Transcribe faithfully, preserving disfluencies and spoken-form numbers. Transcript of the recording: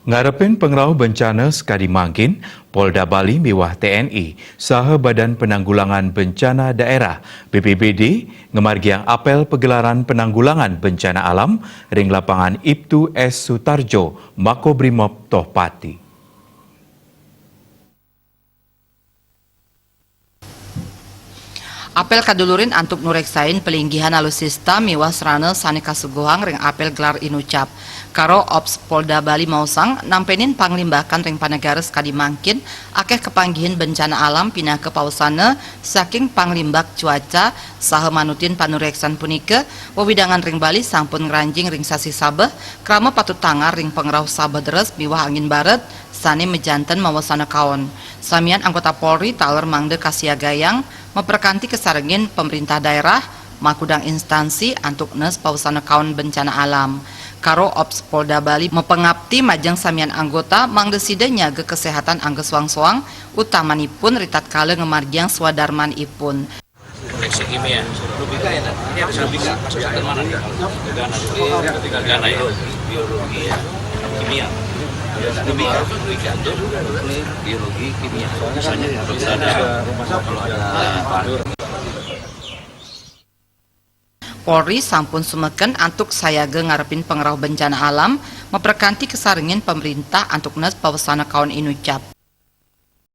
Ngarepin pangrauh bencana sakadi mangkin, Polda Bali miwah T N I saha Badan Penanggulangan Bencana Daerah, B P B D, ngamargiang apel pagelaran penanggulangan bencana alam ring lapangan Ibtu S Sutarjo, Makobrimob Tohpati. Apel kadulurin antuk nureksain palinggihan alutsista miwah sarana sane kasuguhang ring apel gelar inucap. Karo Ops Polda Bali maosang, nampenin panglimbakan ring panegara sakadi mangkin, akeh kapanggihin bencana alam pinaka pawasana saking panglimbak cuaca, saha manutin panureksan punika, wewidangan ring Bali sampun ngranjing ring sasih sabeh, krama patut tangar ring pangrauh sabeh deres miwah angin baret, sane majanten mawasana kaon. Samian anggota Polri taler mangda kasiagayang, maprekanti kasarengin pemerintah daerah, makudang instansi antuk nes pawasana kaon bencana alam. Karo Ops Polda Bali mapangapti majeng samian anggota mangda sida nyaga kasehatan angga soang-soang, utamanipun ritatkala ngamargiang swadarmanipun. Reaksi kimia. Ini harus logika, masuk ke mana? Logika, logika, ya. Biologi, ya. Kimia. Kimia. Logika itu biologi, kimia. Misalnya, harus ada, kalau ada bahan. Polri sampun sumeken antuk sayaga ngarepin pangrauh bencana alam, maprekanti kasarengin pemerintah antuk nes pawasana kaon inucap.